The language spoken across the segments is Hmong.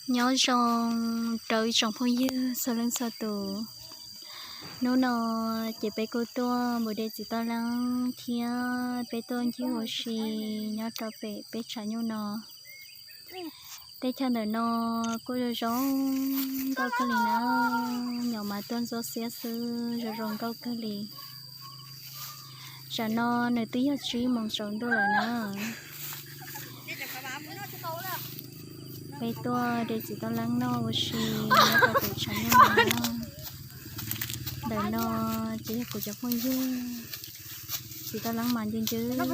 Nyob zoo rau ib tsoom phooj ywg txhua leej txhua tus. Hnub no ces peb kuj tuaj mus de txiv toj leeb thiab peb tuaj ncig ua si nyob rau pem peb tshav nyuj no. Teb chaws ntawm no kuj zoo zoo nkauj kawg li na, nyom mas tuaj ntxuaj xiab xwb zoo zoo nkauj kawg li. Tsam no nws twb yog tsib moos tsaus ntuj lawm na. Peb tuaj de txiv toj leeb noj ua si nyob rau pem tshav nyuj no. Ntawm no ces yog kuv cov phooj ywg. Txiv toj leeb mas ncw ncw kawg li os.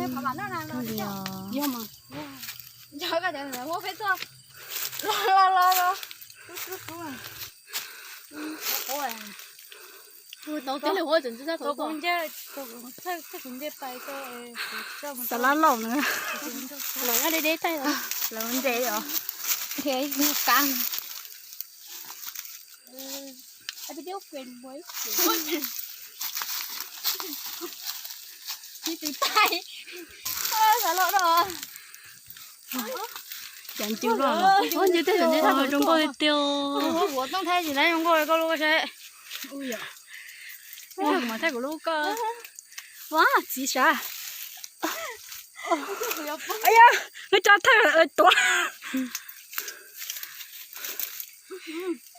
Xav lab laum na. Lawv nte os. Cov ncw los, ncw tej zoo nkauj tiag tiag. Ua tooj thaij tsis laiv zoo nkauj koj lub saib. Ua mas thaij kuv lub koj. Ua txiv sav. Yog, lub cov thaij tuav.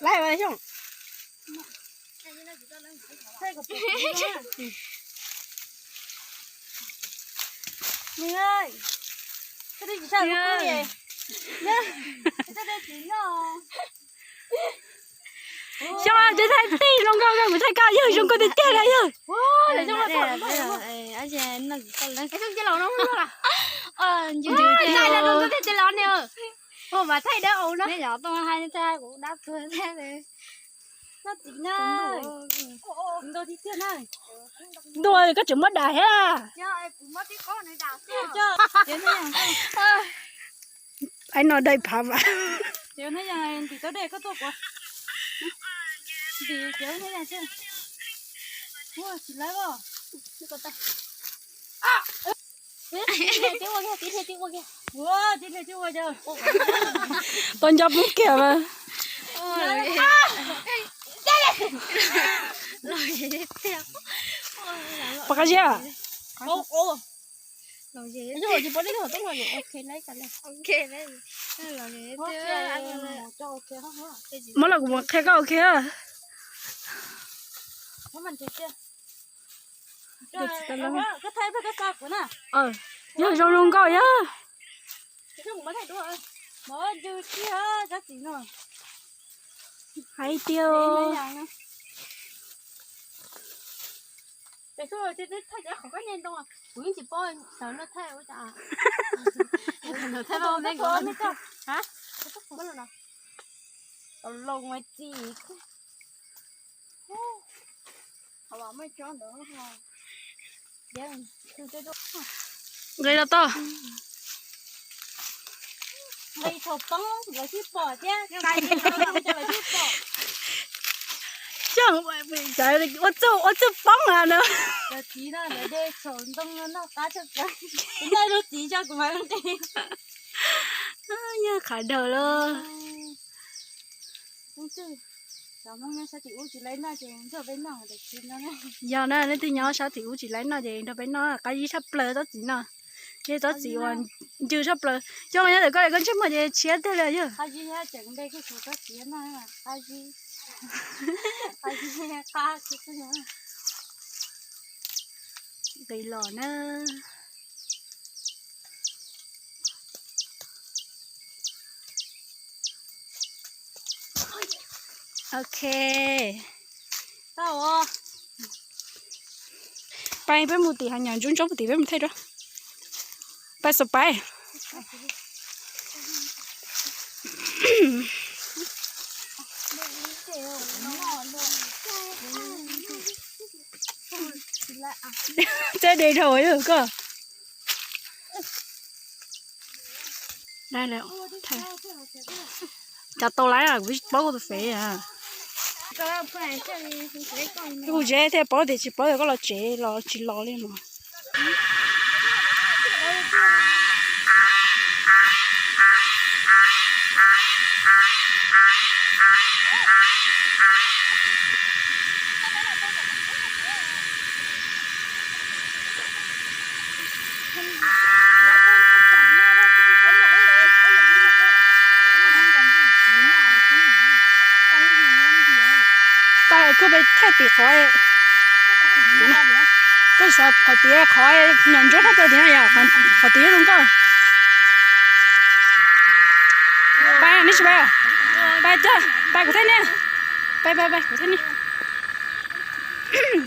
Laiv xyoo. Xyoo, tsis thaij tij zoo nkauj koj, kuv thaij koj yawg zoo nkauj tiag tiag na yawg. Ntuj, koj tseem muab dam thiab. Ai no dai phav vas. Tau nco pub kiag mas. Pom qab ziab. Muab los kuv mus qhia koj ua ke. Yog zoo zoo nkauj yog. Hais tiag. Nqis los tau. Ua txuj, ua txuj poob a no. Yog qhav dhawm los. Yog na, leej twg nyob sab tim ub tsis laiv noj ces nrog peb noj, qab zib tshaj plaws tsob txiv no. Ces tsob txiv uas ncw tshaj plaws. Coj nyob ntawm koj, koj ntsej muag ces tshiab tiag li yog. Nqis los na. Ok. Pais peb mus tim hav nyom ntsuab ntsuab tim peb mus thaij rau. Pais xav pais. Txawj de dhau yog koj. Cov tau laiv kuv tsis paub koj tus fev. Kuv tsev thiaj paub tias tsis paub yog koj los tsev los tsis los li no. Tau lawm, koj peb thaij tim qhov, koj xav qhov tiav qhov nyuam ntsuab qhov plaws tim no yom, qhov tiav zoo nkauj. Pab neb tsis pab, pab tiag, pab kuv thaij nej, pab pab pab kuv thaij nej.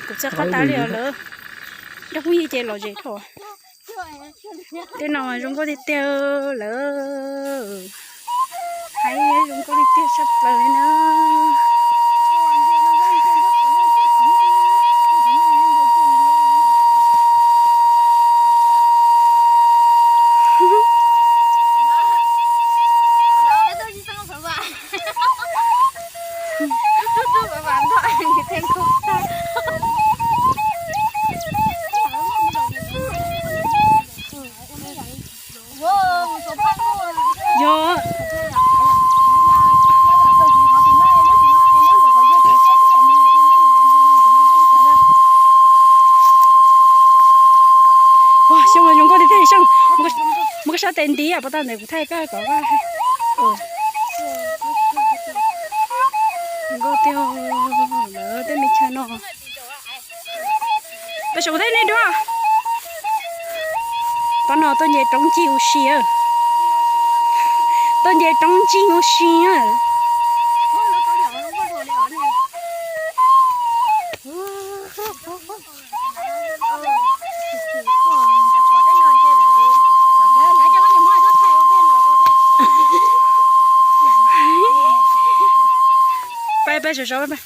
Kuv txawj qab tas li os lawm, nrog phooj ywg ces lom zem dhau. Tej no zoo nkauj tiag tiag lawm. Haib zoo nkauj tiag tiag tshaj plaws li na. Yog. Xyoo zoo nkauj tiag tiag Xyooj. Muab koj sab tes nti pov tau ntawm kuv thaij koj kom koj. Zoo nkauj tiag lawm tej me chaw no. Peb saum kuv thaij nej dua. Pab no tuaj nce roob ncig ua si. Tuaj nce roob ncig ua si. Pab, pab saum saud pab.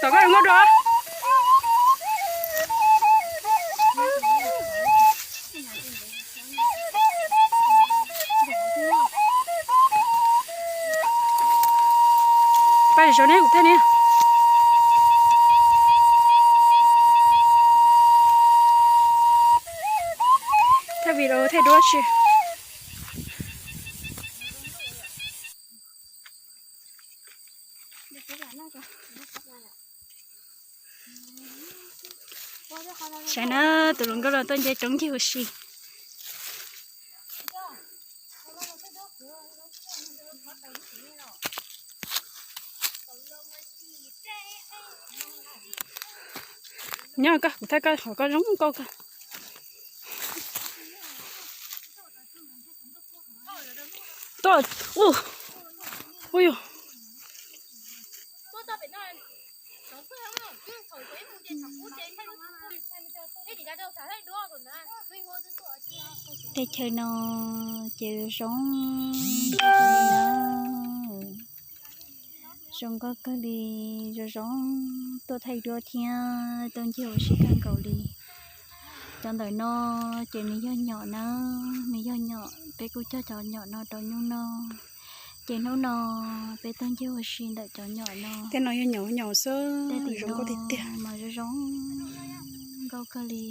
Tom koj zoo nkauj dua. Pab saum saud ne, kuv thaij ne. Thaij video thaij duab tsi. Saib na, tus hluas nkauj no tuaj nce roob ncig ua si. Nyob koj, kuv thaij koj qhov koj zoo nkauj kawg. Tuaj, ua, ua yog. Teb chaws no ces zoo nkauj kawg li na. Zoo nkauj kawg li, zoo zoo tuaj thaij duab thiab tuaj ncig ua si kawg nkaus li. Cov ntawm no ces nws yog nyom na, nws yog nyom, peb kuj cog cov nyom no rau nyuj noj. Ces hnub no peb tuaj ncig ua si ntawm cov nyom no. Tej no yog nyom, nyom xwb, zoo nkauj tiag tiag. Mas zoo zoo nkauj kawg li,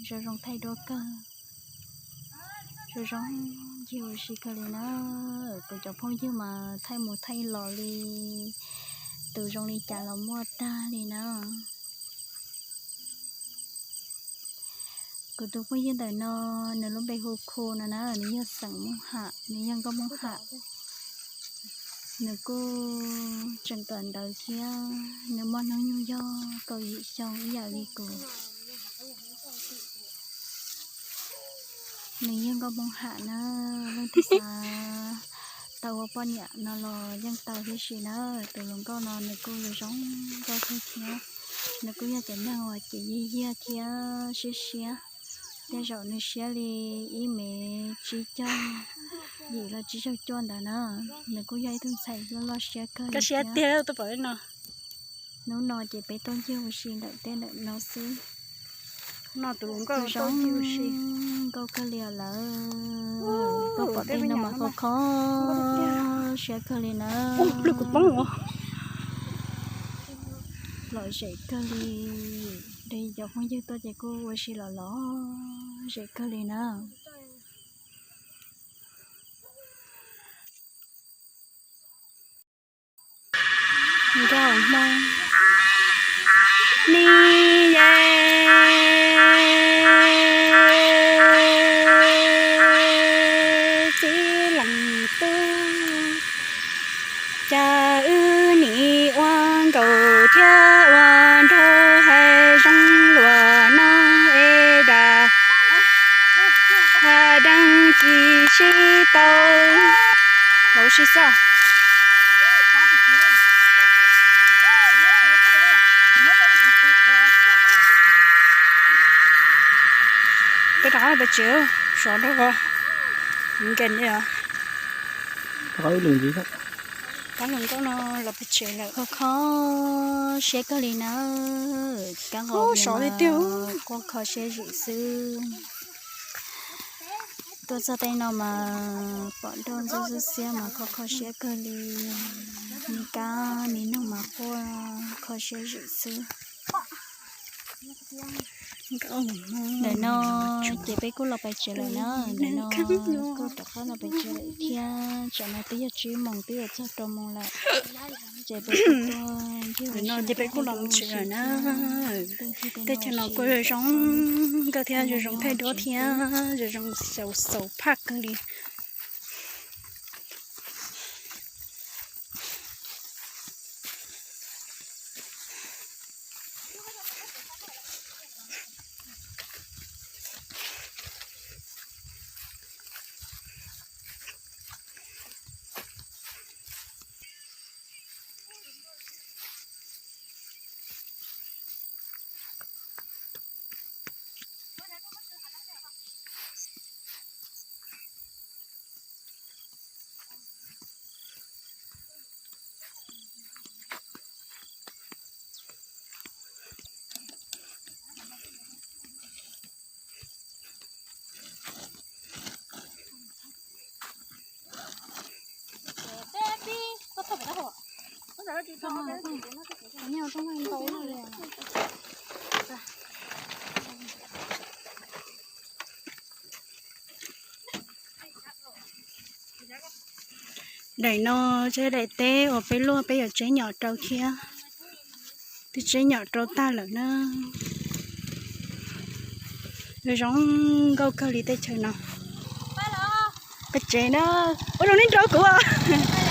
zoo zoo thaij duab kawg. Zoo zoo ncig ua si kawg li na. Kuv cov phooj ywg mas thaij mus thaij los li, tus zoo li cas los muaj tag li na. Kuv tus phooj ywg ntawm no, nws lub npe hu Khu no na, nws yog xeem Moob Ham, nws yog nkauj Moob Ham. Nws kuj tseem kawm ntawv thiab, nws muaj hnub nyoog yog kaum yim xyoo ib yam li kuv. Nws yog nkauj Moob Ham na, leej twg xav tau ua poj niam no los yeej tau tib si na. Tus hluas nkauj no nws kuj zoo zoo nkauj kawg thiab, nws kuj yog cov neeg uas ces yig yiag thiab siab siab. Tej zaum nws siab li ib mev tsib caug yim los tsib caug cuaj ntawd na. Nws kuj yog ib tug ntxhais loj loj siab kawg li thiab. Hnub no ces peb tuaj ncig ua si ntawm tej ntawm no xwb. Zoo zoo nkauj kawg li lawm. Tuaj pom tej no mas kho kho siab kawg li na. Lom zem kawg li. Cov phooj ywg tuaj ces kuj ua si lom lom zem kawg li na. Nkauj Hmoob, nim yeej txij leej tub, cas wb nim ua nkauj thiab ua nraug hais zoo luag no es dag, deev tsis sib tau. Los sib xwb. Peb rov qab los pem tsev, sov rau nkees li os. Pab hluas nkauj no los pem tsev lawm. Kho kho siab kawg li na, kab qos sov li tiag, quaj kho siab zim xwb. Tuaj txog tej no mas pom nroj ntxub ntxub xiab mas kho kho siab kawg li. Me kab me noog mas quaj kho siab zim xwb. Ntawm no ces peb kuj los pem tsev lawm na, ntawm no kuj rov qab los pem tsev lawm thiab. Tsam no twb yog tsib moos twb yuav txog rau moos lawm. Ces peb kuj tuaj ncig no ces peb kuj los mus tsev lawm na. Teb chaws no kuj zoo nkauj thiab zoo zoo thaij duab thiab zoo zoo xaus xaus phaj kawg li. Daim no tsev daim teb uas peb luaj peb yuav tseb nyom rau thiab. Twb tseb nyom rau tag lawm na. Zoo zoo nkauj kawg li teb chaws no. Peb tsev na. Ua zoo nej nrog kuv os.